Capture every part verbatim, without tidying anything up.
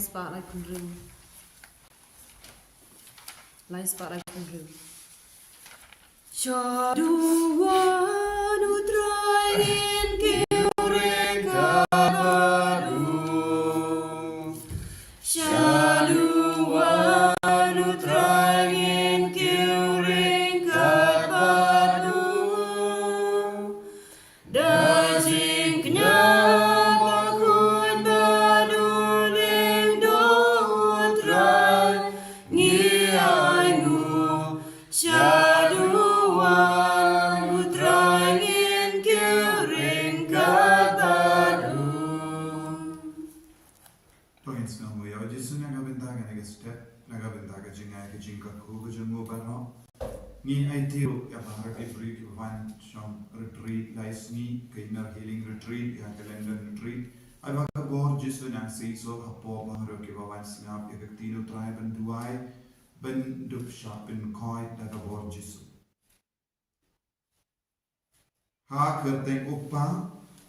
spah laiphew hynriew. Lai spah laiphew hynriew. Shaduh wan u Trai ngin kiew ryngkat bad u. Shaduh wan u Trai ngin kiew ryngkat bad u. Da jingkñia bakhuid bad u lyngdoh u Trai ngi ainguh. Shaduh wan u Trai ngin kiew ryngkat bad u. To ngin sngewbha ïa u Jisu na ka bynta kane ka step, na ka bynta ka jingai ka jingkyrkhu ka jong u baroh. Ngi aiti ruh ïa baroh ki briew kiba wan shong retreat lai sngi, ka Inner Healing Retreat, ïa ka London Retreat. Ai ba ka bor Jisu nang seisoh hapoh baroh kiba wan sngap ïa ka ktien u Trai ban duwai, ban dup shah pynkhuid da ka bor Jisu. Ha ka kyrteng u Kpa,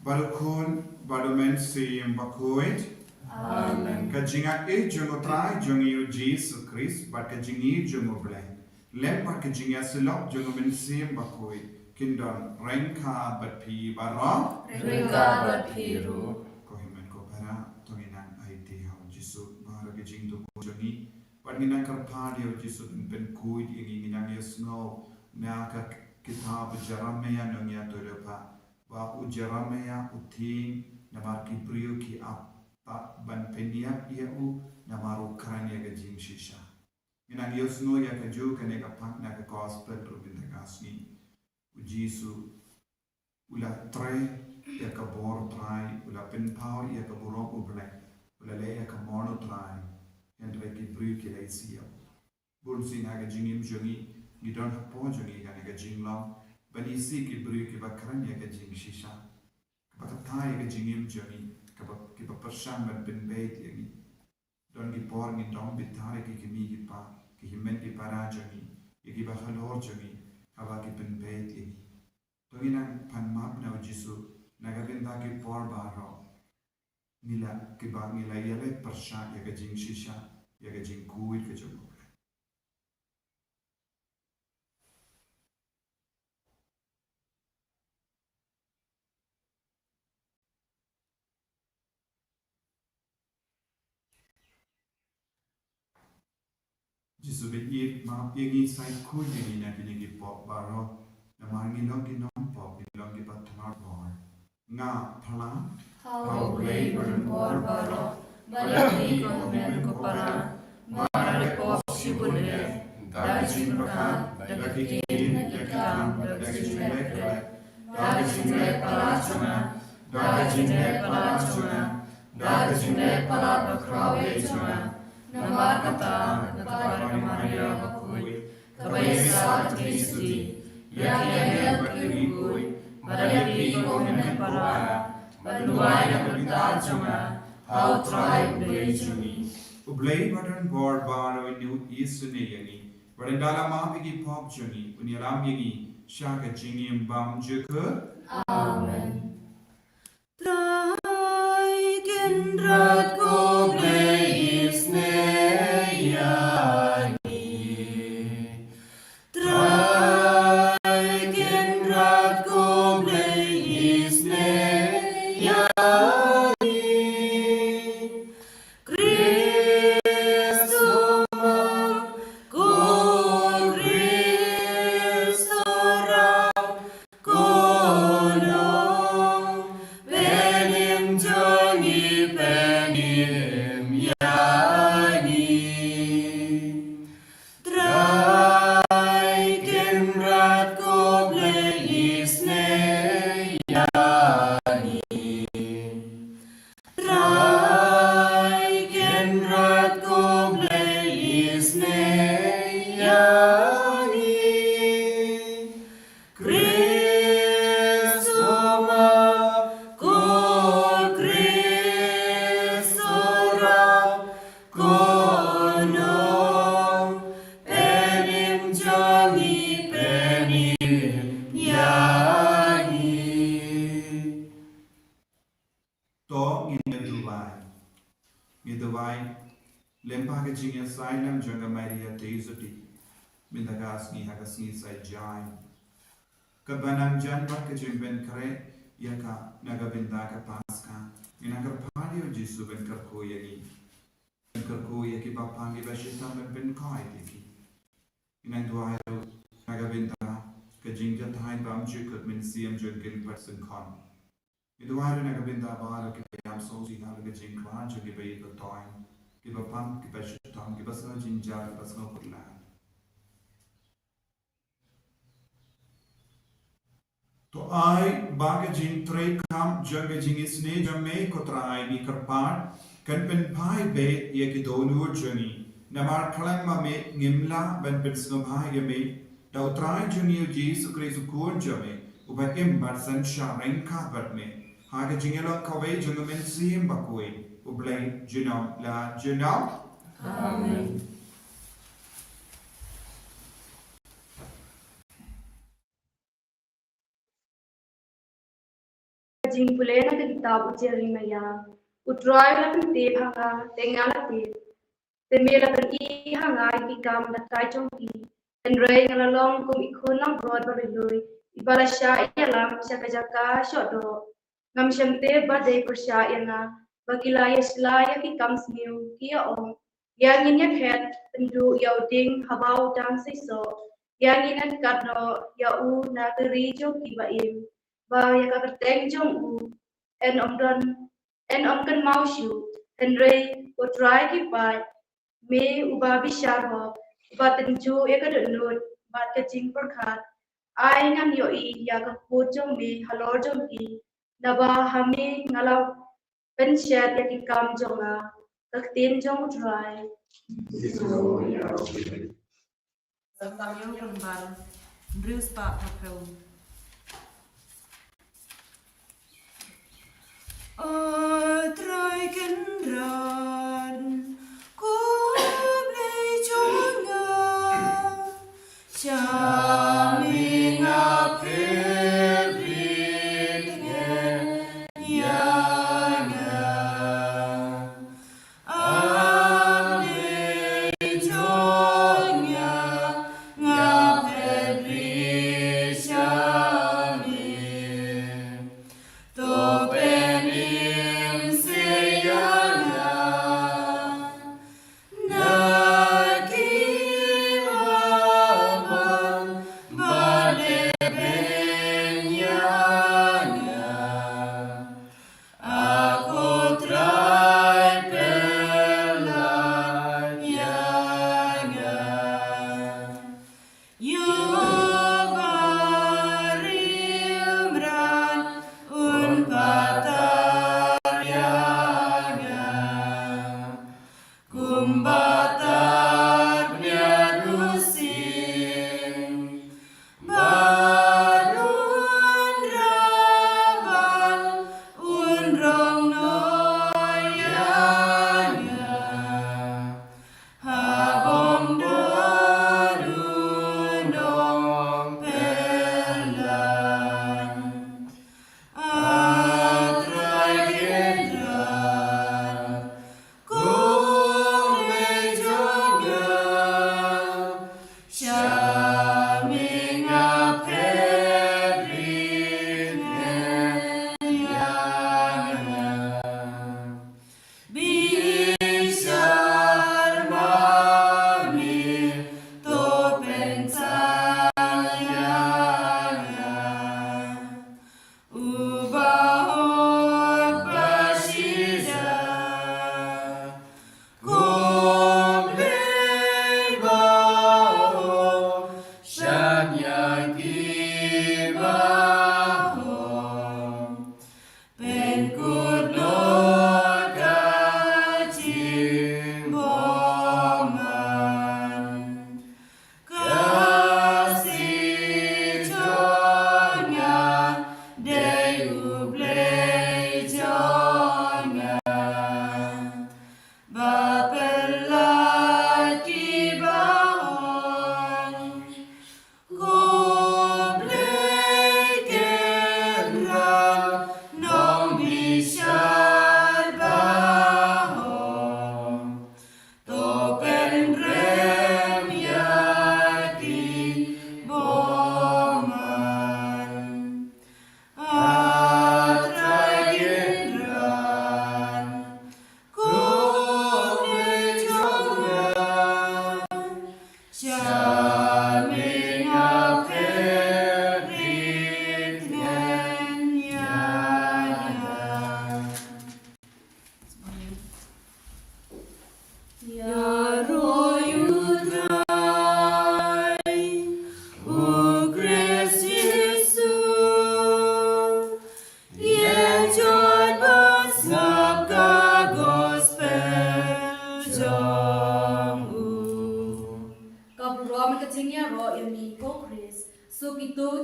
bad u Khun, bad u Mynsiem Bakhuid. Amen. Ka jingïeit jong u Trai jong ngi u Jisu Khrist, bad ka jingïeit jong u Blei, lem bad ka jingïasyllok jong u Mynsiem Bakhuid, kin don ryngkat bad phi baroh. Ryngkat bad phi ruh. Ko hynmen ko para, to ngin nang aiti ha u Jisu baroh ki jingthmu jong ngi. Bad ngin nang kyrpad ïa u Jisu ban pynkhuid ïa ngi. Ngin nang ïohsngew na ka kitab u Jeremaïah nongïathuhlypa, ba u Jeremaïah u tieng namar ki briew ki ap ban pynïap ïa u, namar u kren ïa ka jingshisha. Ngin nang ïohsngew ïa kajuh kane ka phang na ka gospel ruh mynta ka sngi. U Jisu u la trei ïa ka bor Trai, u la pynpaw ïa ka burom u Blei, u la leh ïa ka mon u Trai, hynrei ki briew ki la isih ïa u. Bun sien ha ka jingim jong ngi, ngi don hapoh jong ngi kane ka jinglong ban isih ki briew kiba kren ïa ka jingshisha, kaba kata ïa ka jingim jong ngi, kaba, kiba pyrshang ban pynbeit ïa ngi. Don ki por ngin dom bitar ïa ki kmie ki kpa, ki hynmen ki para jong ngi, ïa kiba halor jong ngi, haba ki pynbeit ïa ngi. To ngin nang pan map na u Jisu na ka bynta ki por baroh ngi la, kiba ngi la ïaleh pyrshah ïa ka jingshisha, ïa ka jingkhuid ka jong u Blei. Jisu bad ïeit, map ïa ngi, sa khuid ïa ngi na kine ki pop baroh, namar ngi long ki nongpop, ngi long kiba tymmen bor. Nga pyrshang ha U Blei badonbor baroh, ba la plie ïa u hynmen ko para, ba la pop shibun eh, da ka jingpyrkhat, da ka ktien, da ka kam, da ka jingleh khlem, da ka jingleh palat jong nga, da ka jingleh palat jong nga, da ka jingleh palat bakhraw eh jong nga. Namar kata, nga kyrpad ïa ka Maria bakhuid, kaba ïaisah lynti, ïa ki angel bad ki riewkhuid, bad ïa phi ko hynmen ko para, ban duwai na ka bynta jong nga ha U Trai U Blei jong ngi. U Blei badonbor baroh un ïoh isynei ïa ngi, bad ynda la map ïa ki pop jong ngi, un ïalam ïa ngi sha ka jingim bymjukut. Amen. Trai Kynrad ko Blei isynei ïa ngi. Trai Kynrad ko Blei isynei ïa ngi. Khrist u map, ko Khrist u rah, ko Nongpynim jong ngi, pynim ïa ngi. Trai Kynrad ko Blei isynei ïa ngi. Trai Kynrad ko Blei isynei ïa ngi. Khrist u map, ko Khrist u rah, ko Nongpynim jong ngi, pynim ïa ngi. To ngin ïa duwai. Ngi duwai Lyngba ka jingïasaid lang jong ka Maria te jyoti mynta ka sngi ha ka sngi Saitjaiñ, kaba nang jan bad ka jingpynkhreh ïa ka na ka bynta ka Paska, ngi nang kyrpad ïa u Jisu ban kyrkhu ïa ngi, ban kyrkhu ïa kiba pang, kiba shitom, ban pynkhuid ïa ki. Ngi nang duwai ruh na ka bynta ka jingjahthait bymjukut mynsiem jong ki lympat syngkon. Ngi duwai ruh na ka bynta baroh kiba ïam sngewsih halor ka jingkhlad jong kiba ïeit ba toiñ, kiba pang, kiba shitom, kiba sngew jynjar, kiba sngew khuslai. To ai ba ka jingtreikam jong ka jingisynei jong me, ko Trai, ngi kyrpad, kan pynphai beit ïa ki dohnud jong ngi. Namar khlem ma me ngim lah ban pynsngewbha ïa me. Da u Trai jong ngi u Jisu Khrist u Khun jong me, uba im bad synshar ryngkat bad me ha ka jingïalong kawei jong u Mynsiem Bakhuid, U Blei junom la junom. Amen. Ka jingpule na ka kitab u Jeremaïah. U Trai u la pyntip ha nga, te nga la tip. Te me la pyni ha nga ïa ki kam da ka jong ki. Hynrei nga la long kum i khun langbrot ba lui lui, iba la shah ïalam sha ka jaka shoh doh. Ngam shym tip ba dei pyrshah ïa nga ba ki la ïa shlai ïa ki kam sniew, ki ïa ong, ïa ngin ïa khet pynduh ïa u dieng haba u dang seisoh, ïa ngin ïa kat noh ïa u na ka ri jong kiba im, ba ïa ka kyrteng jong u yn ym don, yn ym kynmaw shuh. Hynrei ko Trai ki paid, me uba bishar hok, uba tynjuh ïa ka dohnud bad ka jingpyrkhat, ai ngan ïohi ïa ka kut jong me halor jong ki, naba ha me nga la pynshet ïa ki kam jong nga. Ka ktien jong u Trai. Samtang ïa u Kynrad, hynriew spah phew. O Trai Kynrad, ko Blei jong nga, shah me nga phet rit, ïa nga.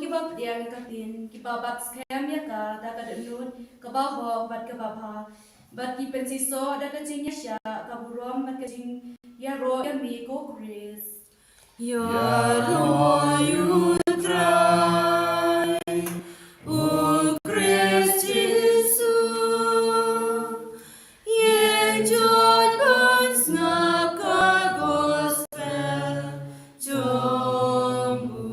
kiba pdiang ïa ka ktien, kiba bat skhem ïa ka da ka dohnud kaba hok bad kaba bha, bad ki pynsisoh da ka jingïaishah ka burom bad ka jingïaroh ïa me ko Khrist. Ïaroh ïa u Trai, u Khrist Jisu, ïa jot ban sngap ka gospel jong u.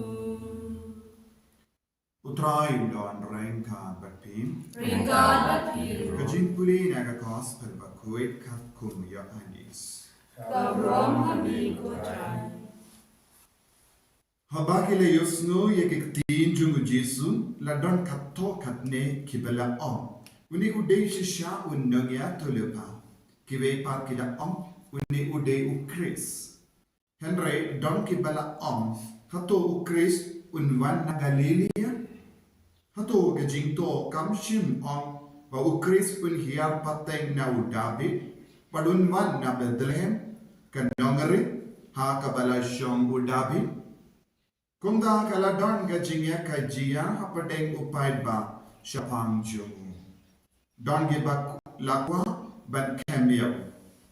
U Trai un don ryngkat bad phi. Ryngkat bad phi ruh. Ka jingpule na ka Gospel bakhuid katkum u Ïoannis. Ka burom ha me ko Trai. Haba ki la ïohsngew ïa ki ktien jong u Jisu, la don katto katne kiba la ong, "Une u dei shisha u nongïathuhlypa." Kiwei pat ki la ong, "Une u dei u Khrist." Hynrei don kiba la ong, "Hato u Khrist un wan na Galilaïa? Hato ka jingthoh kam shym ong ba u Khrist un hiar pateng na u Dabid, bad un wan na Bethlehem, ka nongri ha kaba la shong u Dabid?" Kumta ka la don ka jingïakajia hapdeng u paidbah shaphang jong u. Don kiba la kwah ban khem ïa u,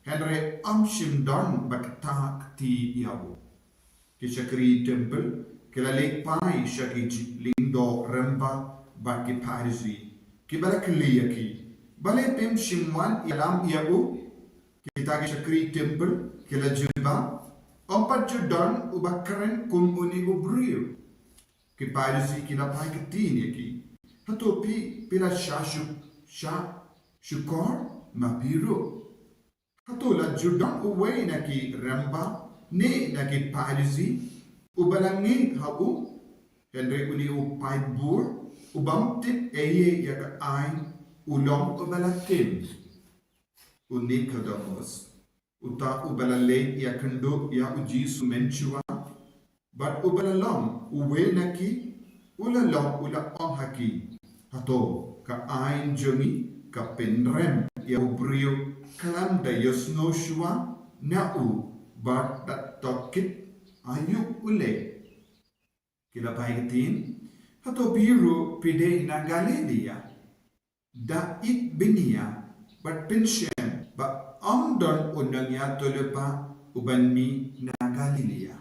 hynrei ym shym don ba ktah kti ïa u. Ki shakri templ ki la leit phai sha ki lyngdoh rymba bad ki Pharisi, kiba la kylli ïa ki, "Balei phim shym wan ïalam ïa u?" Kita ki shakri templ ki la jubab, "Ym pat ju don uba kren kum une u briew." Ki Pharisi ki la phai ktien ïa ki, "Hato phi, phi la shah shu-, shah shukor ma phi ruh? Hato la ju don uwei na ki rymba ne na ki Pharisi uba la ngeit ha u?" Hynrei une u paidbah u bym tip ei ei ïa ka aiñ u long uba la tim. U Nikodemos, uta uba la leit ïakynduh ïa u Jisu mynshuwa, bad uba la long uwei na ki, u la long u la ong ha ki, "Hato ka aiñ jong ngi ka pynrem ïa u briew khlem da ïohsngew shuwa na u bad da tohkit aïu u leit?" Ki la phai ktien, "Hato phi ruh phi dei na Galilaïa? Da ïeit bniah bad pynshem ba ym don u nongïathuhlypa uban mih na Galilaïa."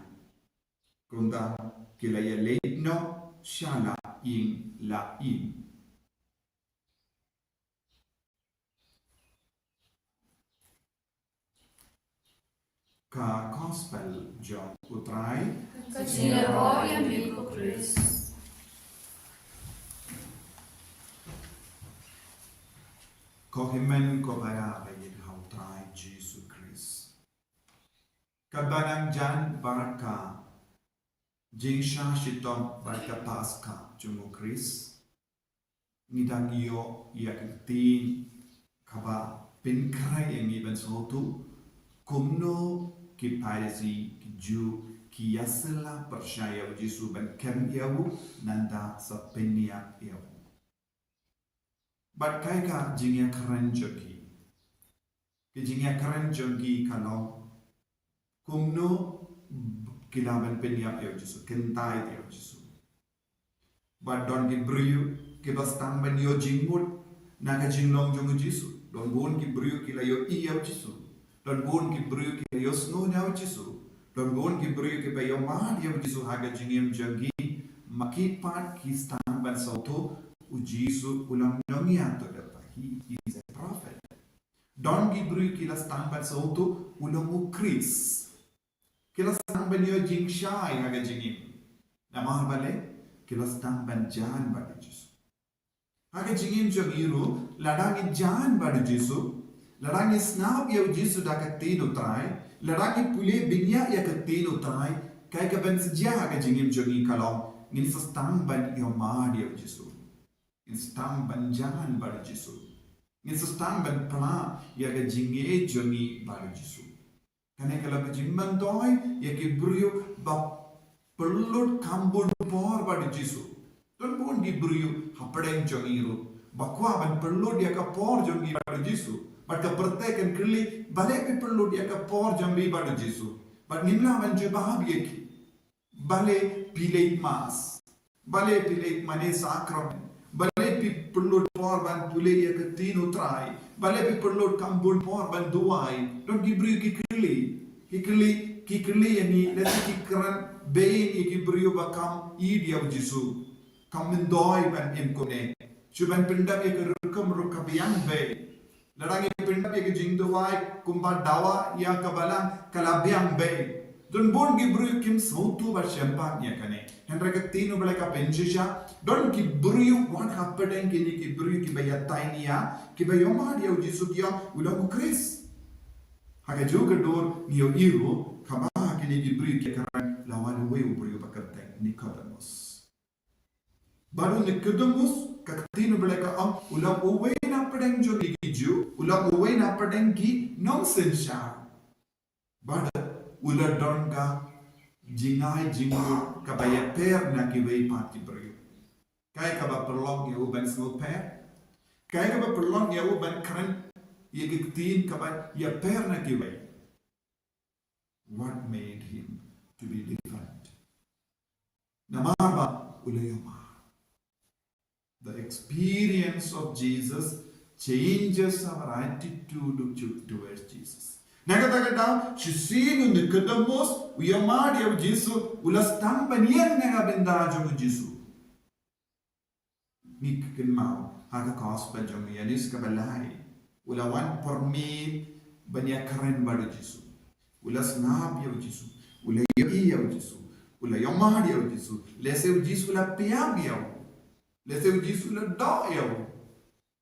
Kumta ki la ïaleit noh sha la ïing la ïing. Ka Gospel jong u Trai. Ka jingïaroh ïa me ko Khrist. Ko hynmen ko para ba ïeit ha u Trai Jisu Khrist. Kaba nang jan bad ka jingshah shitom bad ka Paskha jong u Khrist, ngi dang ïoh ïa ka ktien kaba pynkhreh ïa ngi ban sngewthuh kumno ki Pharisi, ki Jiw, ki ïasylla pyrshah ïa u Jisu ban khem ïa u nanda sa pynïap ïa u. Bad kaei ka jingïakren jong ki? Ka jingïakren jong ki ka long kumno ki lah ban pynïap ïa u Jisu, kyntait ïa u Jisu. Bad don ki briew kiba sdang ban ïoh jingmut na ka jinglong jong u Jisu. Don bun ki briew ki la ïohi ïa u Jisu. Don bun ki briew ki la ïohsngew na u Jisu. Don bun ki briew kiba ïohmad ïa u Jisu ha ka jingim jong ki. Ma ki pat ki sdang ban sngewthuh u Jisu u long nongïathuhlypa, he is a prophet. Don ki briew ki la sdang ban sngewthuh u long u Khrist. Ki la sdang ban ïoh jingshai ha ka jingim. Namar balei? Ki la sdang ban jan bad u Jisu. Ha ka jingim jong ngi ruh, lada ngi jan bad u Jisu, lada ngi sngap ïa u Jisu da ka ktien u Trai, lada ngi pule bniah ïa ka ktien u Trai, kaei kaban sa jia ha ka jingim jong ngi ka long, ngin sa sdang ban ïohmad ïa u Jisu. Ngin sa sdang ban jan bad u Jisu. Ngin sa sdang ban pla ïa ka jingngeit jong ngi bad u Jisu. Kane ka long ka jingmyntoi ïa ki briew ba pynlut kam bun por bad u Jisu. Don bun ki briew hapdeng jong ngi ruh ba kwah ban pynlut ïa ka por jong ngi bad u Jisu. Bad ka pyrthei kan kylli, balei phi pynlut ïa ka por jong ngi bad u Jisu? Bad ngim lah ban jubab ïa ki. Balei phi leit mass? Balei phi leit mane sakramen? Balei phi pynlut por ban pule ïa ka ktien u Trai? Balei phi pynlut kam bun por ban duwai? Don ki briew ki kylli. Ki kylli, ki kylli ïa ngi, lehse ki kren beiñ ïa ki briew ba kam ïeit ïa u Jisu. Kam myntoi ban im kumne. Shu ban pyndap ïa ka rukom ruh ka biang beiñ. Lada ngi pyndap ïa ka jingduwai kumba dawa ïa ka balang ka la biang beiñ. Don bun ki briew kim sngewthuh ba shemphang ïa kane. Hynrei ka ktien u Blei ka pynshisha. Don ki briew wat hapdeng kine ki briew kiba ïa thaiñ ïa, kiba ïohmad ïa u Jisu ki ong u long u Khrist. Ha kajuh ka dur ngi ïohi ruh kaba kine ki briew ki kren la wan uwei u briew ba kyrteng Nicodemus. Bad u Nicodemus, ka ktien u Blei ka ong, u long uwei na pdeng jong ki Jiw, u long uwei na pdeng ki nongsynshar. Bad u la don ka jingai jingmut kaba ïapher na kiwei pat ki briew. Kaei kaba pynlong ïa u ban sngewpher? Kaei kaba pynlong ïa u ban kren ïa ki ktien kaba ïapher na kiwei? What made him to be different? Namar ba u la ïohmad. The experience of Jesus changes our attitude to-, towards Jesus. Na kata ka daw, shisien u Nicodemus, u ïohmad ïa u Jisu, u la sdang ban ïeng na ka bynta jong u Jisu. Ngi kynmaw ha ka gospel jong u Ïoannis kaba lai. U la wan pyrmit ban ïakren bad u Jisu. U la sngap ïa u Jisu. U la ïohi ïa u Jisu. U la ïohmad ïa u Jisu. Lehse u Jisu u la pdiang ïa u. Lehse u Jisu u la doh ïa u.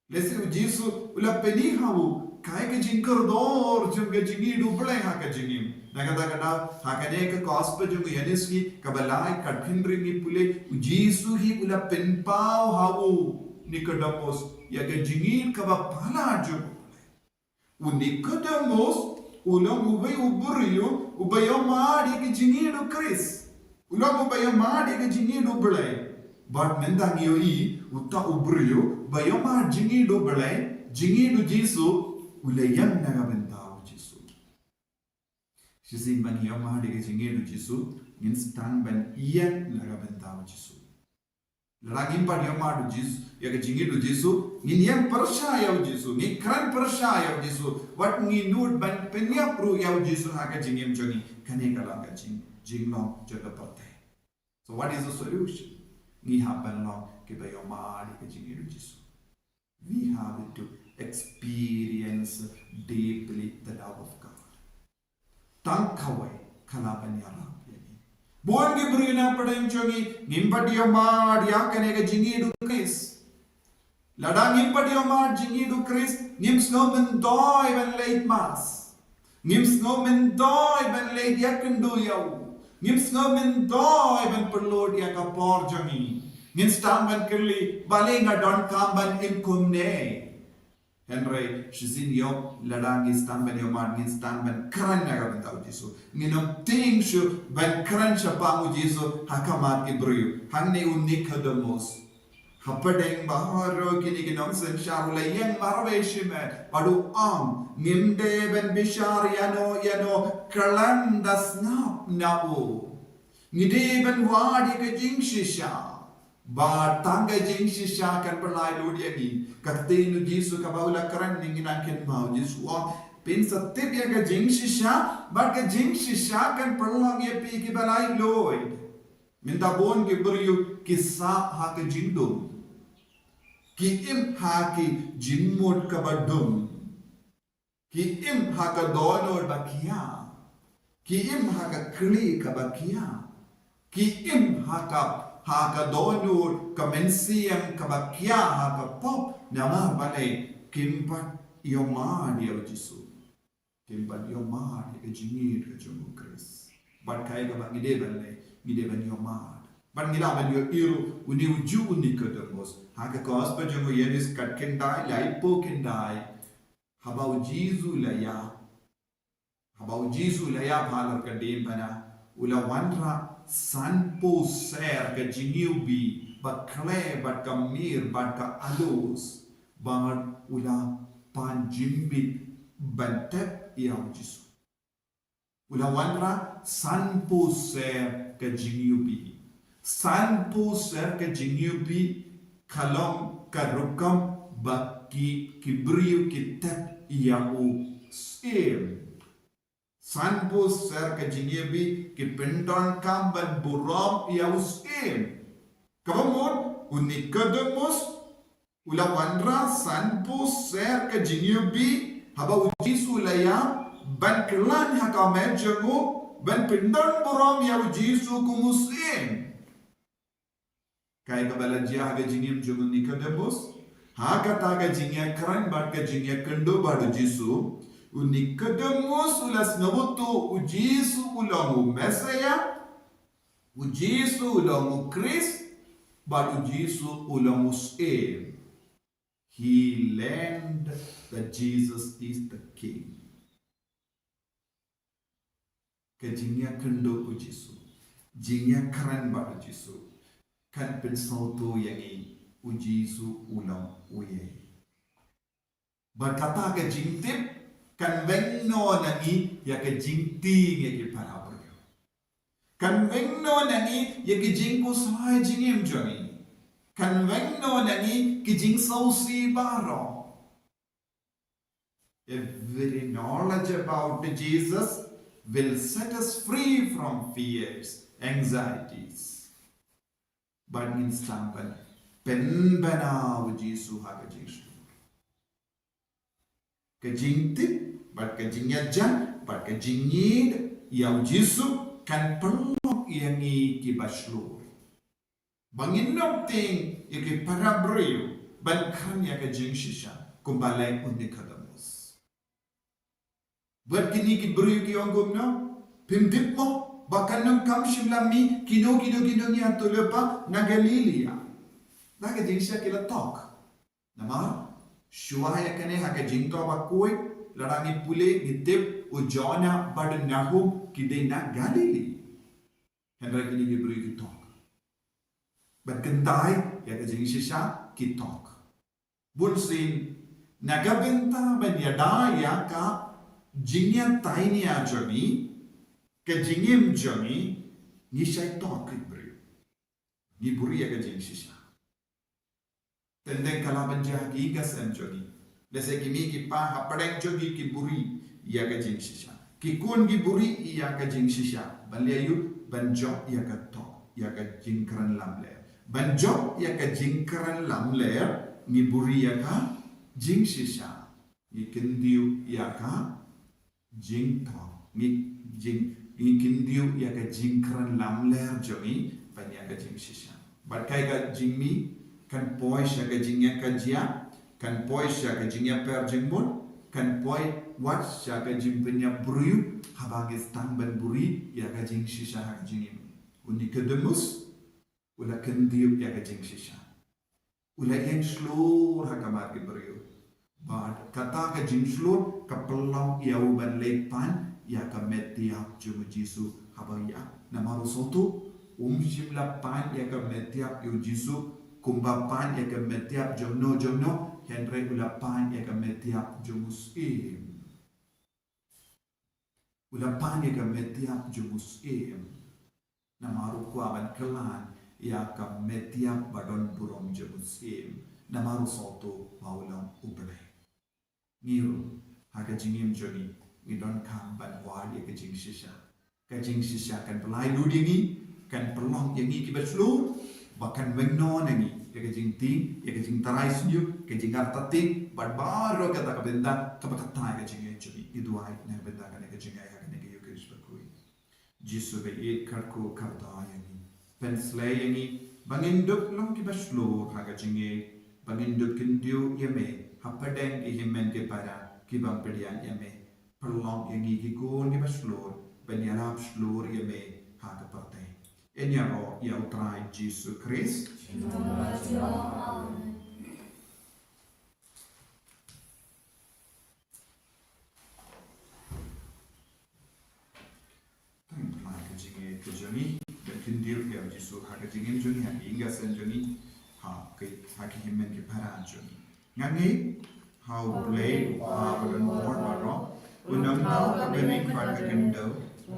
Lehse u Jisu u la pyni ha u kaei ka jingkordor jong ka jingïeit u Blei ha ka jingim. Na kata ka daw, ha kane ka gospel jong u Ïoannis ngi kaba lai, katkum ngi pule, u Jisu hi u la pynpaw ha u Nicodemus ïa ka jingïeit kaba palat jong u Blei. U Nicodemus u long uwei u briew uba ïohmad ïa ka jingïeit u Khrist. U long uba ïohmad ïa ka jingïeit u Blei. Bad mynta ngi ïohi uta u briew ba ïohmad jingïeit u Blei, jingïeit u Jisu, u la ïeng na ka bynta u Jisu. Shisien ban ïohmad ïa ka jingïeit u Jisu, ngin sdang ban ïeng na ka bynta u Jisu. Lada ngim pat ïohmad u Jisu, ïa ka jingïeit u Jisu, ngin ïeng pyrshah ïa u Jisu, ngin kren pyrshah ïa u Jisu, wat ngin nud ban pynïap ruh ïa u Jisu ha ka jingim jong ngi, kane ka long ka jing, jinglong jong ka pyrthei. So what is the solution? Ngi hap ban long kiba ïohmad ïa ka jingïeit u Jisu. We have to experience deeply the love of God. Tang kawei ka lah ban ïarap ïa ngi. Bun ki briew na pdeng jong ngi, ngim pat ïohmad ïa kane ka jingïeit u Khrist. Lada ngim pat ïohmad jingïeit u Khrist, ngim sngew myntoi ban leit mass. Ngim sngew myntoi ban leit ïakynduh ïa u. Ngim sngew myntoi ban pynlut ïa ka por jong ngi. Ngin sdang ban kylli, balei nga donkam ban im kumne. Hynrei shisien ïoh, lada ngi sdang ban ïohmad, ngin sdang ban kren na ka bynta u Jisu. Ngin ym tieng shuh ban kren shaphang u Jisu ha khmat ki briew. Hangne u Nicodemus, hapdeng baroh kine ki nongsynshar, u la ïeng marwei shimet bad u ong, ngim dei ban bishar ïano ïano khlem da sngap na u. Ngi dei ban wad ïa ka jingshisha. Bad tang ka jingshisha kan pynlait lut ïa ngi. Ka ktien u Jisu kaba u la kren, ngi nang kynmaw, u Jisu u ong, phin sa tip ïa ka jingshisha, bad ka jingshisha kan pynlong ïa phi kiba laitluid. Mynta bun ki briew ki sah ha ka jingdum. Ki im ha ki jingmut kaba dum. Ki im ha ka dohnud ba khia. Ki im ha ka kli kaba khia. Ki im ha ka, ha ka dohnud ka mynsiem kaba khia ha ka pop, namar balei, kim pat ïohmad ïa u Jisu. Kim pat ïohmad ïa ka jingïeit ka jong u Khrist. Bad kaei kaba ngi dei ban leh, ngi dei ban ïohmad. Bad ngi lah ban ïohi ruh une u juh u Nicodemus. Ha ka gospel jong u Ïoannis khatkhyndai, laiphew khyndai. Haba u Jisu u la ïap. Haba u Jisu u la ïap halor ka diengphna, u la wanrah sanphew ser ka jingïewbih, ba khleh bad ka mir bad ka aloes, bad u la pan jingmih ban tep ïa u Jisu. U la wanrah sanphew ser ka jingïewbih. Sanphew sher ka jingïohi ka long ka rukom ba ki, ki briew ki tep ïa u syiem. Sanphew sher ka jingïohi ki pyndonkam ban burom ïa u syiem. Kaba mut u Nikodemus u la wanrah sanphew sher ka jingïohi haba u Jisu u la ïap, ban khlaiñ ha ka met jong u, ban pyndon burom ïa u Jisu kum u syiem. Kaei kaba la jia ha ka jingim jong u Nikodemus? Ha kata ka jingïakren bad ka jingïakynduh bad u Jisu, u Nikodemus u la sngewthuh u Jisu u long u Messiah, u Jisu u long u Khrist, bad u Jisu u long u syiem. He learned that Jesus is the King. Ka jingïakynduh u Jisu, jingïakren bad u Jisu, kan pynsngewthuh ïa ngi u Jisu u long uei. Bad kata ka jingtip kan weng noh na ngi ïa ka jingtieng ïa ki para briew. Kan weng noh na ngi ïa ki jingkhuslai jingim jong ngi. Kan weng noh na ngi ki jingsngewsih baroh. Every knowledge about Jesus will set us free from fears, anxieties. Bad ngin sdang ban pynbna u Jisu ha ka jingshlur. Ka jingtip, bad ka jingïajan, bad ka jingïeid ïa u Jisu kan pynlong ïa ngi kiba shlur. Ba ngin ym tieng ïa ki para briew ban kren ïa ka jingshisha kumba leh u Nikodemus. Bad kine ki briew ki ong kumno? Phim tip mo ba kan ym kam shim lam mi kino kino kino ki hynñiewtrep na Galilaia. Da ka jingshisha ki la tok. Namar shuwa ïa kane ha ka Jingthoh Bakhuid, lada ngi pule ngi tip u Jonah bad u Nahum ki dei na Galilaia. Hynrei kine ki briew ki tok. Bad kynthei ïa ka jingshisha ki tok. Bunsien na ka bynta ban ïada ïa ka jingïatainia jong ngi, ka jingim jong ngi, ngi shait tok ki briew. Ngi buhrieh ïa ka jingshisha. Teng teng ka lah ban jia ha ki ïing ka sem jong ngi. Lehse ki mei ki pa hapdeng jong ngi ki buhrieh ïa ka jingshisha. Ki khun ki buhrieh ïa ka jingshisha. Ban leh aïu? Ban jop ïa ka tok, ïa ka jingkren lamler. Ban jop ïa ka jingkren lamler, ngi buhrieh ïa ka jingshisha. Ngi kyntiew ïa ka jingthoh. Ngi jing, ngi kyntiew ïa ka jingkren lamler jong ngi ban ïa ka jingshisha. Bad kaei ka jingmih kan poi sha ka jingïakajia, kan poi sha ka jingïapher jingmut, kan poi wat sha ka jingpynïap briew, haba ngi sdang ban buhrieh ïa ka jingshisha ha ka jingim. U Nikodemus u la kyntiew ïa ka jingshisha. U la ïeng shlur ha ka mar ki briew. Bad kata ka jingshlur ka pynlong ïa u ban leit pan ïa ka met ïap jong u Jisu haba ïap. Namar u sngewthuh um shym la pan ïa ka met ïap ïa u Jisu kumba pan ïa ka met ïap jong no jong no, hynrei u la pan ïa ka met ïap jong u syiem. U la pan ïa ka met ïap jong u syiem. Namar u kwah ban khlaiñ ïa ka met ïap ba don burom jong u syiem. Namar u sngewthuh ba u long u Blei. Ngi ruh ha ka jingim jong ngi ngi donkam ban wad ïa ka jingshisha. Ka jingshisha kan pynlait lut ïa ngi, kan pynlong ïa ngi kiba shlur, ba kan weng noh na ngi ïa ka jingtieng, ïa ka jingtharai shñiuh, ka jingartatien, bad baroh kata ka bynta kaba kata ïa ka jingïeit jong ngi. Ngi duwai na ka bynta kane ka jingïeit ha kane ka Ïukharist bakhuid. Jisu ba ïeit, kyrkhu kyrdoh ïa ngi. Pynshlei ïa ngi ba ngin dup long kiba shlur ha ka jingïeit, ba ngin dup kyntiew ïa me hapdeng ki hynmen ki para ki bym pdiang ïa me. Pynlong ïa ngi ki khun kiba shlur ban ïalap shlur ïa me ha ka pyrthei. Yn ïaroh ïa U Trai Jisu Khrist. Tang pynlong ka jingïeit ka jong ngi, ban kyntiew ïa U Jisu ha ka jingim jong ngi, ha ka ïing ka sem jong ngi, ha ka, ha ki hynmen ki para jong ngi. Nga ngeit ha U Blei U Kpa ba don bor baroh, U Nongthaw ka bneng bad ka khyndew,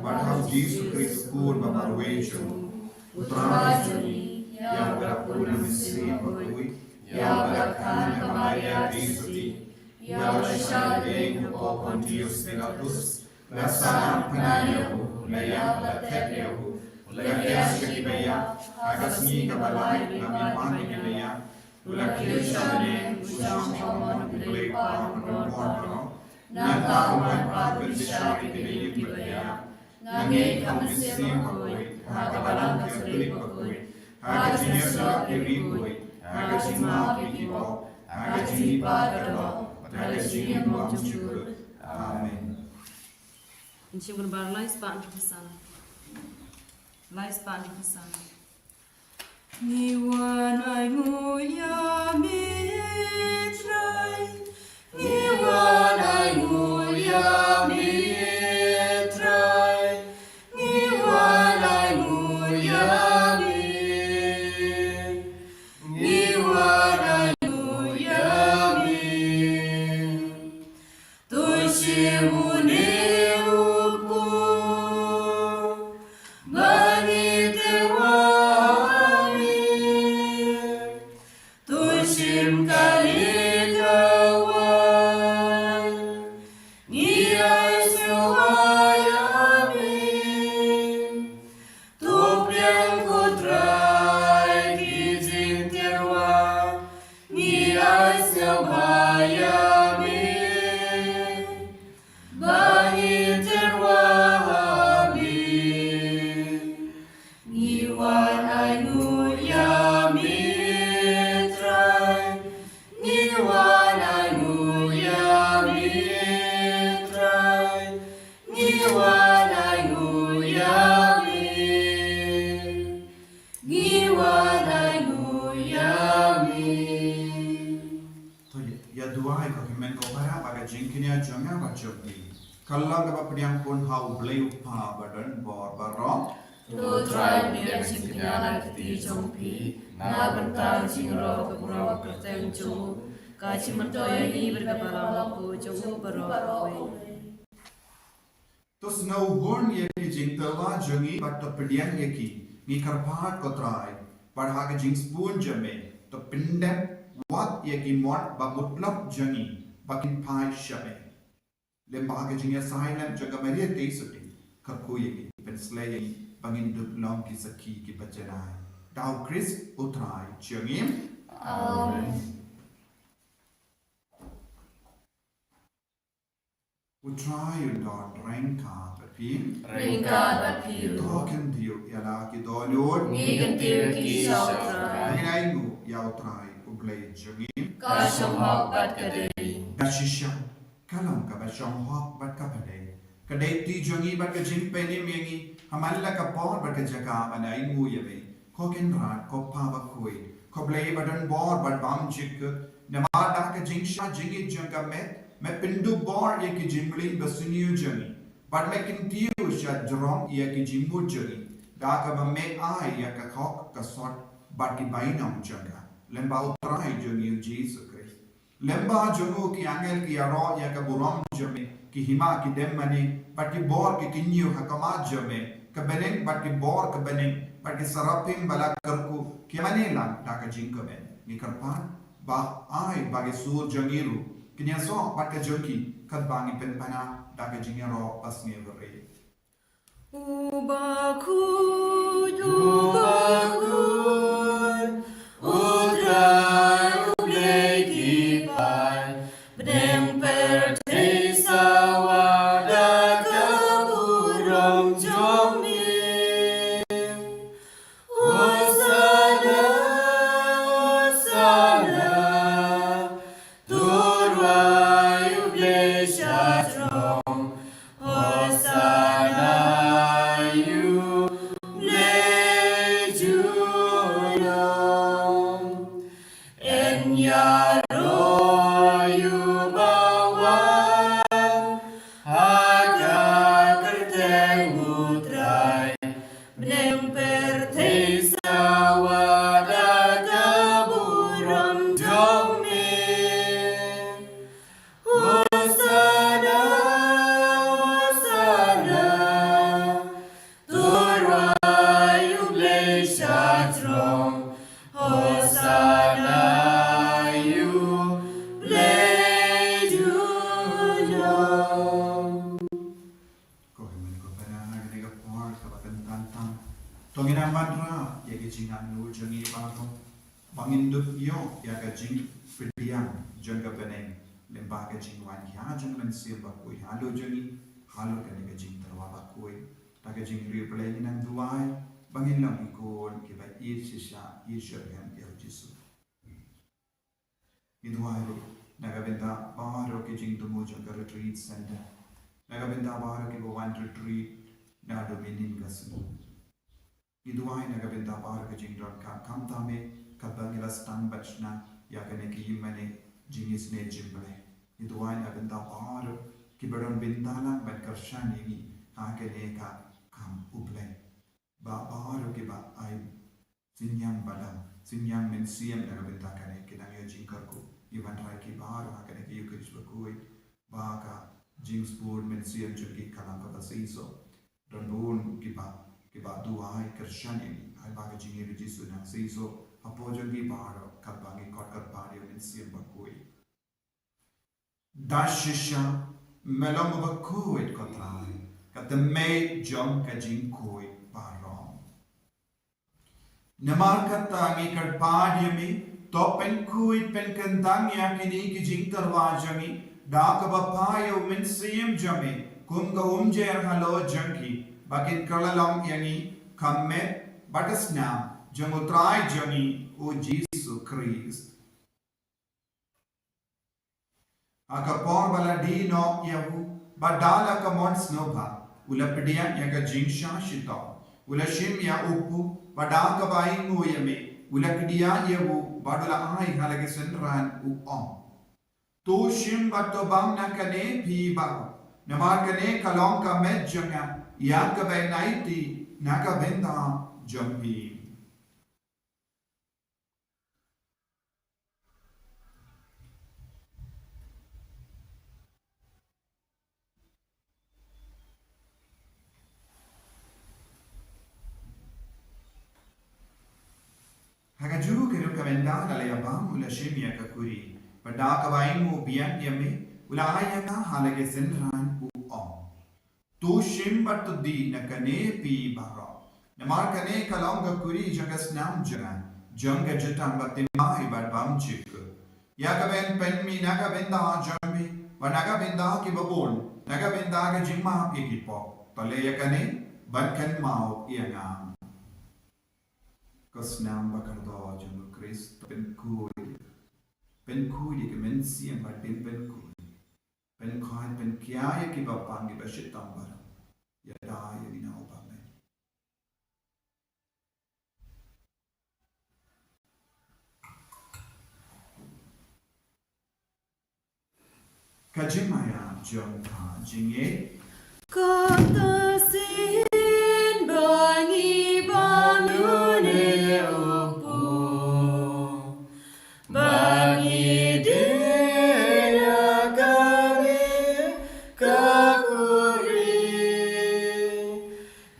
bad ha U Jisu Khrist U Khun ba marwei jong U. U Trai jong ngi, ïa uba la pun na mynsiem bakhuid, ïa uba la kha na ka Maria Theisotti, ïa uba la shah ïing hapoh Pontius Pilatus, la sahnarphna ïa u, la ïap, la thep ïa u, la khiah sha ki baïap, ha ka sngi kaba lai la mihpat na ki baïap, u la kiew sha bneng, u shong ha ka mon U Blei Kpa ba don bor baroh. Nangta un wan pat ban bishar ïa kine kiba ïap. Nga ngeit ha u Mynsiem Bakhuid, ha ka Balang Katholik bakhuid, ha ka jingïasyllok ki riewkhuid, ha ka jingmap ïa ki pop, ha ka jingmihpat ka doh, ha ka jingim bymjukut. Amen. Ngi shim kynmaw lai spah hynriew phew san. Lai spah hynriew phew san. Ngi wan ainguh ïa me Trai. Ngi wan ainguh ïa me Trai. Ngi wan ainguh ïa me. Ngi wan ainguh ïa me. To shim une u pud ba ngi tyrwa ha me. To shim kane ka waiñ, ngi ai sngewbha ïa me. To pliang ko Trai ki jingtyrwa, ngi ai sngewbha ïa me. Ba ngi tyrwa ha me. Ngi wan ainguh ïa me Trai. Ngi wan ainguh ïa me Trai. Ngi wan ainguh ïa me. Ngi wan ainguh ïa me. To ïa, ïa duwai ko hynmen ko para ba ka jingkñia jong nga bad jong phi ka long kaba pdiang pun ha U Blei U Kpa ba don bor baroh. To Trai pdiang jingkñia na ka kti jong phi na ka bynta jingïaroh ka burom kyrteng jong u, ka jingmyntoi ïa ngi bad ka balang jong u baroh kawei. To sngewhun ïa ki jingtyrwa jong ngi bad to pdiang ïa ki. Ngi kyrpad ko Trai, bad ha ka jingsbun jong me to pyndep wat ïa ki mon ba mutlop jong ngi ba kin phai sha me. Lem bad ka jingïasaid lang jong ka Maria Theisotti, kyrkhu ïa ngi, pynsleh ïa ngi ba ngin dup long ki sakhi kiba janai. Da U Khrist U Trai jong ngi. Amen. U Trai un don ryngkat bad phi. Ryngkat bad phi ruh. To kyntiew ïa la ki dohnud. Ngi kyntiew ïa ki sha U Trai. Ngin ainguh ïa U Trai U Blei jong ngi. Ka shong hok bad ka dei. Ka shisha ka long kaba shong hok bad kaba dei. Ka dei kti jong ngi bad ka jingpynim ïa ngi ha man la ka por bad ka jaka ban ainguh ïa me. Ko Kynrad, ko Kpa bakhuid, ko Blei ba don bor bad bymjukut, namar da ka jingshah jingit jong ka met me pynduh bor ïa ki jingmlien basniew jong ngi, bad me kyntiew shajrong ïa ki jingmut jong ngi, da kaba me ai ïa ka khok ka sot bad ki bainong jong ka, lem bad U Trai jong ngi U Jisu Khrist. Lem bad jong u ki angel ki ïaroh ïa ka burom jong me, ki hima ki dem mane, bad ki bor ki kynñiew ha khmat jong me, ka bneng bad ki bor ka bneng, bad ki saraphim ba la kyrkhu ki mane lang da ka jingkmen. Ngi kyrpad ba ai ba ki sur jong ngi ruh kin ïasoh bad ka jong ki, katba ngi pynpaw da ka jingïaroh basniew. U bakhuid, u bakhuid, U Trai U Blei ki paid, bneng pyrthei sawa da ka burom jong me. Hosana, Hosana, to rwai U Blei shajrong. Hosana ïa U Blei jong wanrah ïa ka jingangnud jong ngi baroh, ba ngin dup ïoh ïa ka jingpdiang jong ka bneng lyngba ka jingwan ïa jong u Mynsiem Bakhuid halor jong ngi, halor kane ka jingtyrwa bakhuid. Da ka jingriewblei ngin nang duwai ba ngin long ki khun kiba ïeit shisha, ïeit shitrhem ïa u Jisu. Ngi duwai ruh na ka bynta baroh ki jingthmu jong ka retreat center, na ka bynta baroh kiba wan retreat naduh mynhynnin ka sngi. Ngi duwai na ka bynta baroh ki jingdonkam, khamtam eh katba ngi la sdang bad shna ïa kane ka ïingmane jingisynei jingblei. Ngi duwai na ka bynta baroh kiba don bynta lang ban kyrshan ïa ngi ha kane ka kam U Blei. Ba baroh kiba ai synñiang badam, synñiang mynsiem na ka bynta kane, ki nang ïoh jingkyrkhu. Ngi wanrah ïa ki baroh ha kane ka Ïukharist bakhuid, ba ka jingspur mynsiem jong ki ka long kaba seisoh. Don bun kiba, kiba duwai kyrshan ïa ngi, ai ba ka jingïeit u Jisu nang seisoh hapoh jong ki baroh katba ngi khot kyrpad ïa u Mynsiem Bakhuid. Da shisha me long uba khuid, ko Trai, ka tymmen jong ka jingkhuid baroh. Namar kata ngi kyrpad ïa me, to pynkhuid pynkyntang ïa kine ki jingtyrwa jong ngi da kaba phah ïa u Mynsiem jong me kum ka umjer halor jong ki, ba kin kylla long ïa ngi ka met bad ka snam jong u Trai jong ngi u Jisu Khrist. Ha ka por ba la die noh ïa u, bad da la ka mon sngewbha, u la pdiang ïa ka jingshah shitom, u la shim ïa u kpu, bad da kaba ainguh ïa me, u la kdiah ïa u, bad u la ai ha la ki synran, u ong: To shim bad to bam na kane phi baroh, namar kane ka long ka met jong nga, ïa kaba nang aiti na ka bynta jong phi. Ha kajuh ka ruh ka mynta da la ïa bam, u la shim ïa ka khuri, bad da kaba ainguh biang ïa me, u la ai ïa ka ha la ki synran, u ong: To shim bad to die na kane phi baroh, namar kane ka long ka khuri jong ka snam jong nga, jong ka jutang ba thymmai bad bymjukut, ïa kaba yn pynmih na ka bynta jong me bad na ka bynta kiba bun, na ka bynta ka jingmap ïa ki pop. To leh ïa kane ban kynmaw ïa nga. Ka snam ba kordor jong u Khrist, pynkhuid, pynkhuid ïa ki mynsiem ba dang pynkhuid. Pynkhuid, pynkhia ïa kiba pang, kiba shitom baroh. Ïada ïa ngi na u bymman. Ka jingmaïa jong ka jingngeit. Kata shisien ba ngi bam ïa une u kpu, ba ngi die na kane ka khuri,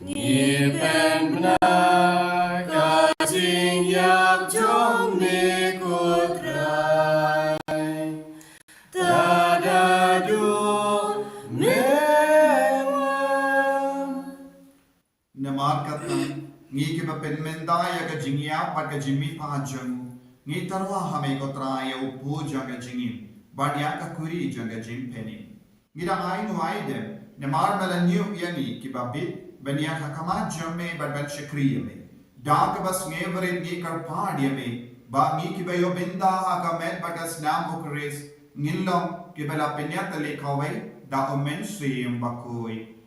ngi pynbna ka jingïap jong me, ko Trai. Tada duh me. Namar kata, ngi kiba pynmynta ïa ka jingïap bad ka jingmihpat jong u, ngi tyrwa ha me, ko Trai, ïa u kpu jong ka jingim bad ïa ka khuri jong ka jingpynim. Ngi da ai nguh ai dem namar me la ñiew ïa ngi kiba bit ban ïaid ha khmat jong me bad ban shakri ïa me. Da kaba sngewrit ngi kyrpad ïa me ba ngi kiba ïoh bynta ha ka met bad ka snam u Khrist ngin long kiba la pynïatylli kawei da u Mynsiem Bakhuid.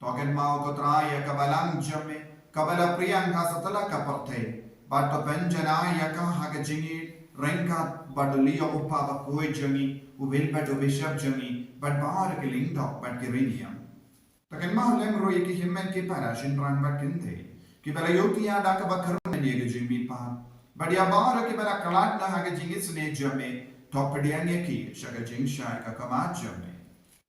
To kynmaw, ko Trai, ïa ka balang jong me kaba la pdiang ha satlak ka pyrthei, bad to pynjanai ïa ka ha ka jingïeit ryngkat bad u Leo u Kpa Bakhuid jong ngi, u Wilbert u Bishop jong ngi, bad baroh ki lyngdoh bad ki riewniam. To kynmaw lem ruh ïa ki hynmen ki para, shynrang bad kynthei kiba la ïohthiah da kaba kyrmen ïa ka jingmihpat, bad ïa baroh kiba la khlad na ha ka jingisynei jong me. To pdiang ïa ki sha ka jingshai ka khmat jong me.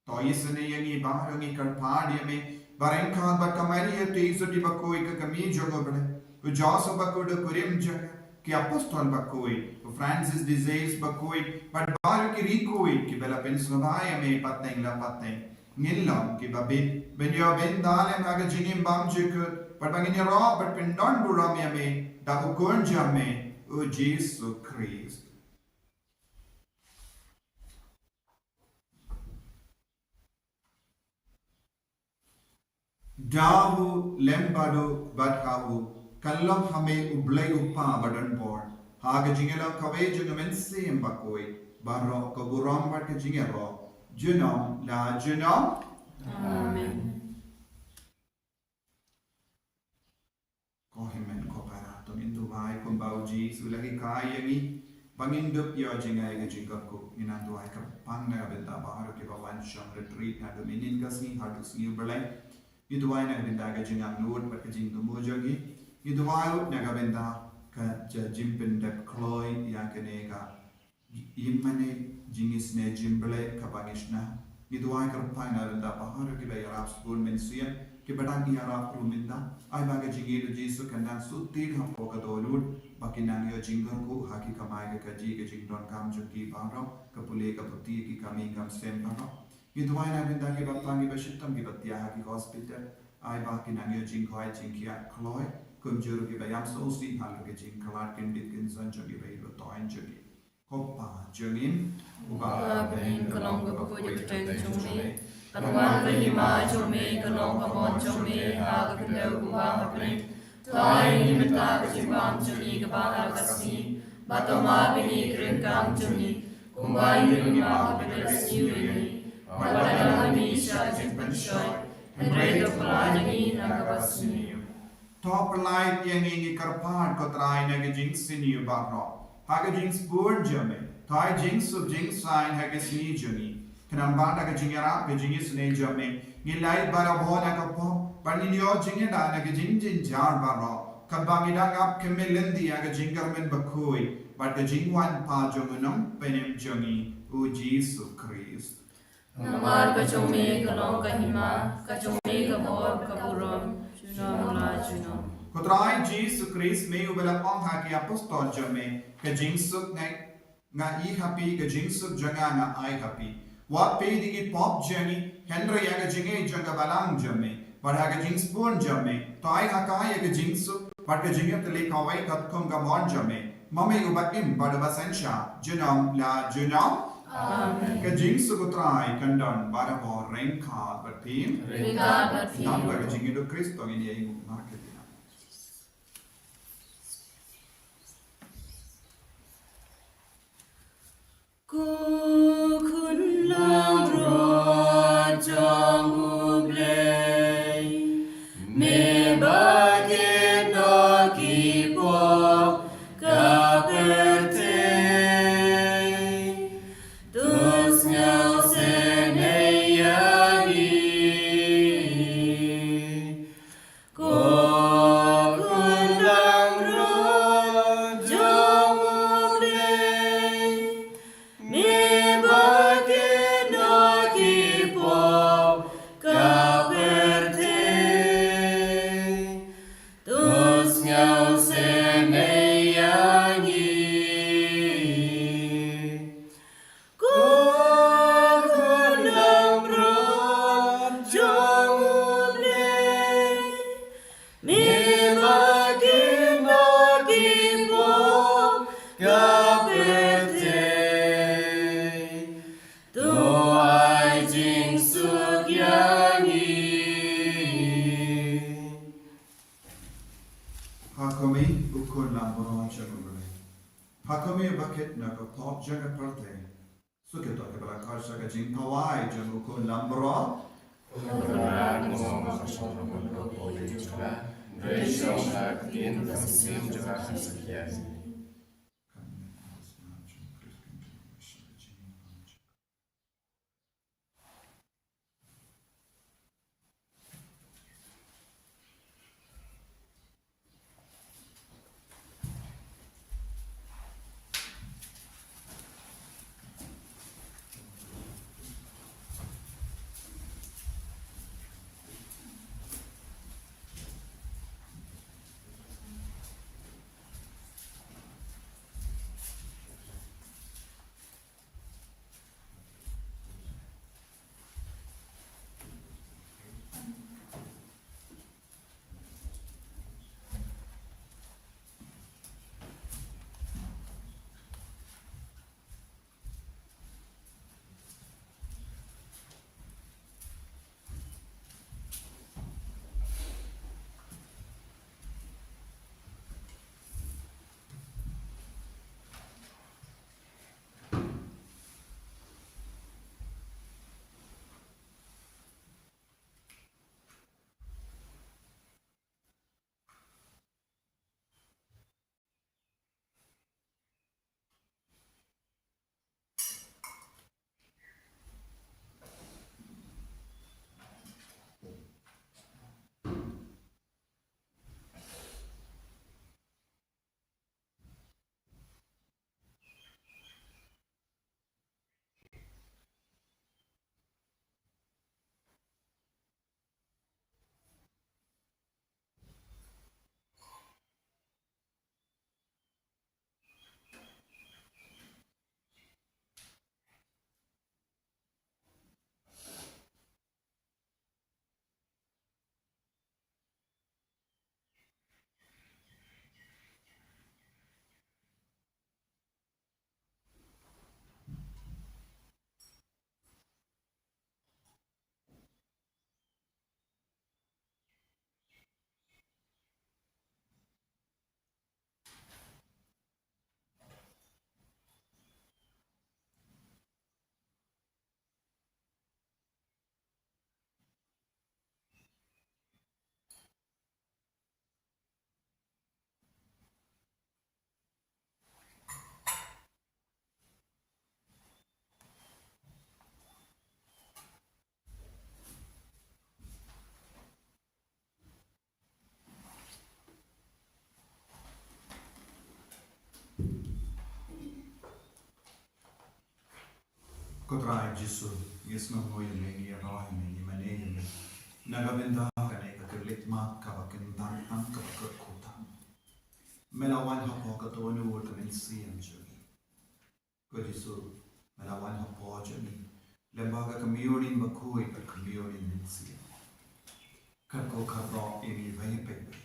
To isynei ïa ngi baroh, ngi kyrpad ïa me ba ryngkat bad ka Maria Theisotti Bakhuid, ka kmie jong u Blei, u Joseph Bakhuid u kurim jong ka, ki apostol bakhuid, u Francis de Sales Bakhuid, bad baroh ki riewkhuid kiba la pynsngewbha ïa me pateng la pateng, ngin long kiba bit ban ïoh bynta lem ha ka jingim bymjukut Bad ba ngin ïaroh bad pyndonburom ïa me da u Khun jong me, u Jisu Khrist. Da u lem bad u, bad ha u, kan long ha me u Blei u Kpa badonbor, ha ka jingïalong kawei jong u Mynsiem Bakhuid, baroh ka burom bad ka jingïaroh, junom la junom. Amen. Ko hynmen ko para, to ngin duwai kumba u Jisu u la hikai ïa ngi. Ba ngin dup ïoh jngai ka jingkyrkhu, ngin nang duwai kyrpang na ka bynta baroh kiba wan shong retreat naduh mynnin ka sngi haduh sngi U Blei. Ngi duwai na ka bynta ka jingangnud bad ka jingthmu jong ngi. Ngi duwai ruh na ka bynta ka jingpyndep kloi ïa kane ka ïing mane jingisynei jingblei kaba ngi shna. Ngi duwai kyrpang na ka bynta baroh kiba ïarap sbun mynsiem, kiba dang ïarap ruh mynta. Ai ba ka jingïeit u Jisu kan nang sutih hapoh ka dohnud, ba kin nang ïoh jingkyrkhu ha ki kamai ka kajih ka jingdonkam jong ki baroh, ka pule ka puthi, ki kam ïing kam sem baroh. Ngi duwai na ka bynta kiba pang, kiba shitom, kiba thiah ha ki hospital. Ai ba kin nang ïoh jingkhawai jingkhiah kloi, kumjuh ruh kiba ïam sngewsih halor ki jingkhlad kyndit kynsan jong ki ba ïeit ba toiñ jong ki. Ko Pa jong ngi, uba ha bneng, ka long ka bakhuid ka kyrteng jong me. Kan wan ka hima jong me, kan long ka mon jong me ha ka khyndew kumba ha bneng. To ai ïa ngi mynta ka jingbam jong ngi kaba ha ka sngi. Bad to map ïa ngi ki ryngkang jong ngi, kumba ngi ruh ngi map ïa kiba siew ïa ngi. Bad wat lam ïa ngi sha ka jingpynshoi, hynrei to pyllait ïa ngi na kaba sniew. To pyllait ïa ngi, ngi kyrpad ko Trai, na ka jingsniew baroh. Ha ka jingsbun jong me, to ai jingsuk jingsaiñ ha ka sngi jong ngi. Khnang ba da ka jingïarap ka jingisynei jong me, ngin lait barabor na ka pop, bad ngin ïoh jingïada na ka jingjynjar baroh, katba ngi dang ap kynmaw lynti ïa ka jingkyrmen bakhuid bad ka jingwan pat jong u Nongpynim jong ngi, u Jisu Khrist. Namar ka jong me ka long ka hima, ka jong me ka bor, ka burom, junom la junom. Ko Trai Jisu Khrist, me uba la ong ha ki apostol jong me, ka jingsuk nga, nga ai ha phi, ka jingsuk jong nga nga ai ha phi. Wat peit ïa ki pop jong ngi, hynrei ïa ka jingngeit jong ka balang jong me. Bad ha ka jingsbun jong me, to ai ha ka ïa ka jingsuk bad ka jingïatylli kawei katkum ka mon jong me, ma me uba im bad uba synshar, junom la junom. Amen. Ka jingsuk u Trai kan don barabor ryngkat bad phi. Ryngkat bad phi. Namar ka jingïeit u Khrist to ngin ïa ïnguh markylliang. Ko Khun Langbrot jong U Blei, me ba kit noh ki pop ka pyrthei, to sngewsynei ïa ngi. Ko Khun Langbrot jong U Blei, me ba kit noh ki pop ka pyrthei, to sngewsynei ïa ngi. Ko Khun Langbrot jong U Blei, me ba kit noh ki pop ka pyrthei, to ai jingsuk ïa ngi. Ha khmih, U Khun Langbrot jong U Blei. Ha khmih, ba kit noh ka pop jong ka pyrthei. Suk ïa to kiba la khot sha ka jingkhawai jong U Khun Langbrot. Ko Trai Jisu, ngi sngewnguh ïa me, ngi ïaroh ïa me, ngi mane ïa me. Na ka bynta kane ka kyrlitmat kaba kyntang tang, kaba kyrkhu tang. Me la wan hapoh kato kane ka mynsiem jong ngi. Ko Jisu, me la wan hapoh jong ngi. Lyngba ka Communion bakhuid bad Communion mynsiem. Kyrkhu kyrdoh ïa ngi baroh.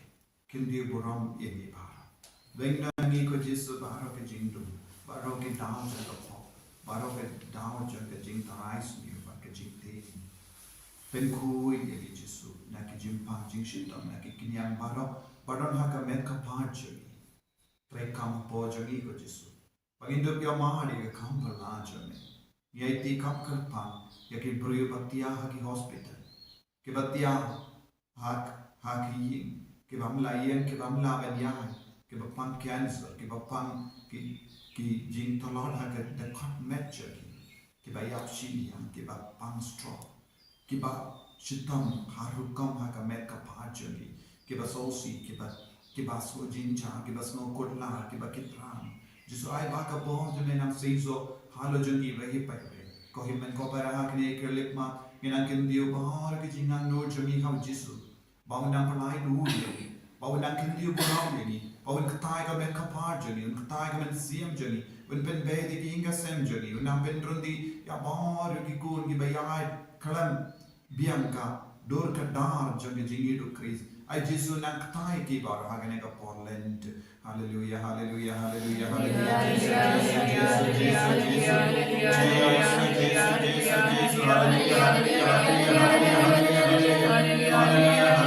Kyntiew burom ïa ngi baroh. Bynta ngi ko Jisu baroh ki jingdum, baroh ki daw jong ka pop, baroh ki daw jong ka jingtharai sniew bad ka jingtei. Pynkhuid ïa ngi Jisu, na ki jingpang jingshitom, na ki khñiang baroh, ba don ha ka met ka phad jong ngi. Treikam hapoh jong ngi ko Jisu. Ba ngin dup ïa mar ïa ka kam phylla jong me. Ngi aiti kham kyrpang ïa ki briew ba thiah ha ki hospital. Kiba thiah ha, ha ki ïing. Kiba ym lah ïeng, kiba ym lah ban ïaid. Kiba pang cancer, kiba pang ki, ki jingtlot ha ka dkhot met jong ki. Kiba ïap shiliang, kiba pang stroke. Kiba shitom ha rukom ha ka met ka phad jong ki. Kiba sngewsih, kiba, kiba sngew jynjar, kiba sngew kut lad, kiba kit ram. Jisu ai ba ka bor jong me nang seisoh halor jong ki baroh hi baroh. Ko hynmen ko para ha kane ka kyrlitmat, ngi nang kyntiew baroh ki jingangnud jong ngi ha u Jisu. Ba un nang pynlait dur ïa ngi. Ba un nang kyntiew burom ïa ngi. Ba un ktai ka met ka phad jong ngi. Un ktai ka mynsiem jong ngi. Un pynbeit ïa ki ïing ka sem jong ngi. Un nang pynrung ïa baroh ki khun kiba ïaid khlem biang ka dur ka dar jong ka jingïeit u Khrist. Ai Jisu nang ktai ki baroh ha kane ka por Lent. Haleluya, haleluya, haleluya, haleluya. Jisu, Jisu, Jisu, Jisu, Jisu, Jisu, Jisu, Jisu, Jisu, haleluya, haleluya, haleluya, haleluya, haleluya.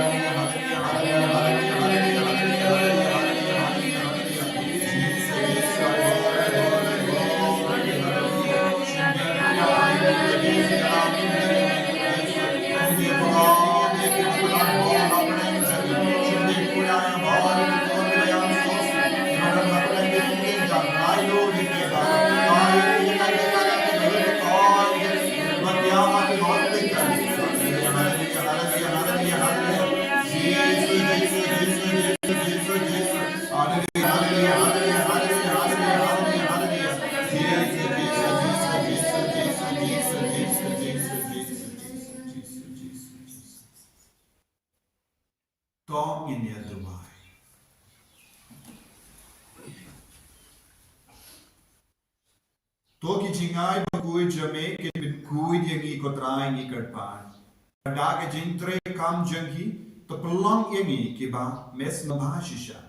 To ngin ïa duwai. To ki jingai bakhuid jong me kin pynkhuid ïa ngi ko Trai ngi kyrpad. Da ka jingtrei kam jong ki, to pynlong ïa ngi kiba me sngewbha shisha.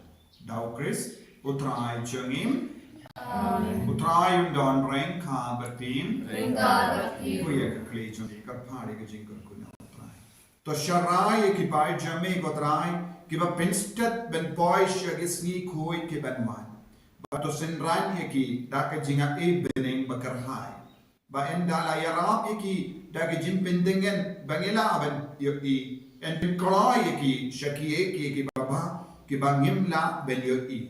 Da u Khrist u Trai jong ngi. Amen. U Trai un don ryngkat bad phi. Ryngkat bad phi. Khuid ïa ka khlieh jong ngi, kyrpad ïa ka jingkyrkhu na u Trai. To sharai ïa ki paid jong me ko Trai, kiba pynstet ban poi sha ki sngi khuid ki ban wan. Bad to synran ïa ki da ka jingaiei bneng ba kyrhai. Ba yn da la ïarap ïa ki da ka jingpyntngen ba ngi lah ban ïohi. Yn pynkloi ïa ki sha kiei kiei kiba bha kiba ngim lah ban ïohi.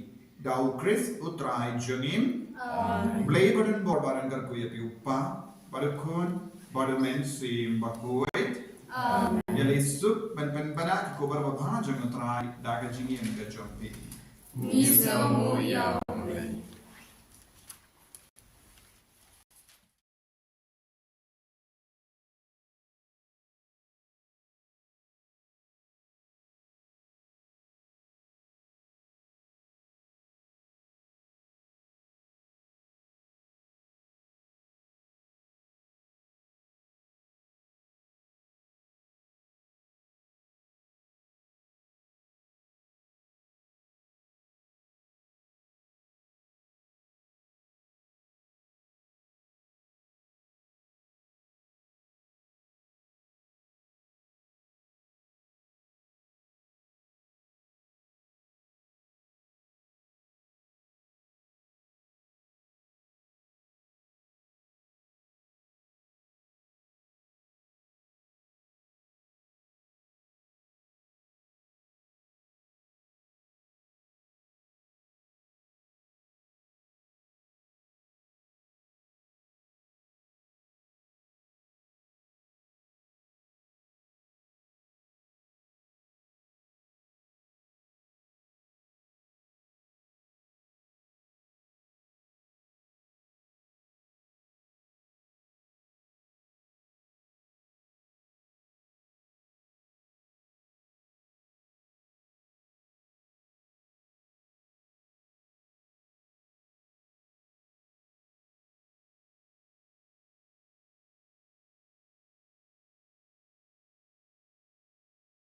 Da u Khrist u Trai jong ngi. Amen. Blei ba don bor ba don kyrkhu ïa phi u Kpa bad u Khun bad u Mynsiem Bakhuid. Amen. Ïa lei suk ban pynbna ka khubor babha jong u Trai da ka jingim ka jong phi. Ngi sngewnguh ïa u.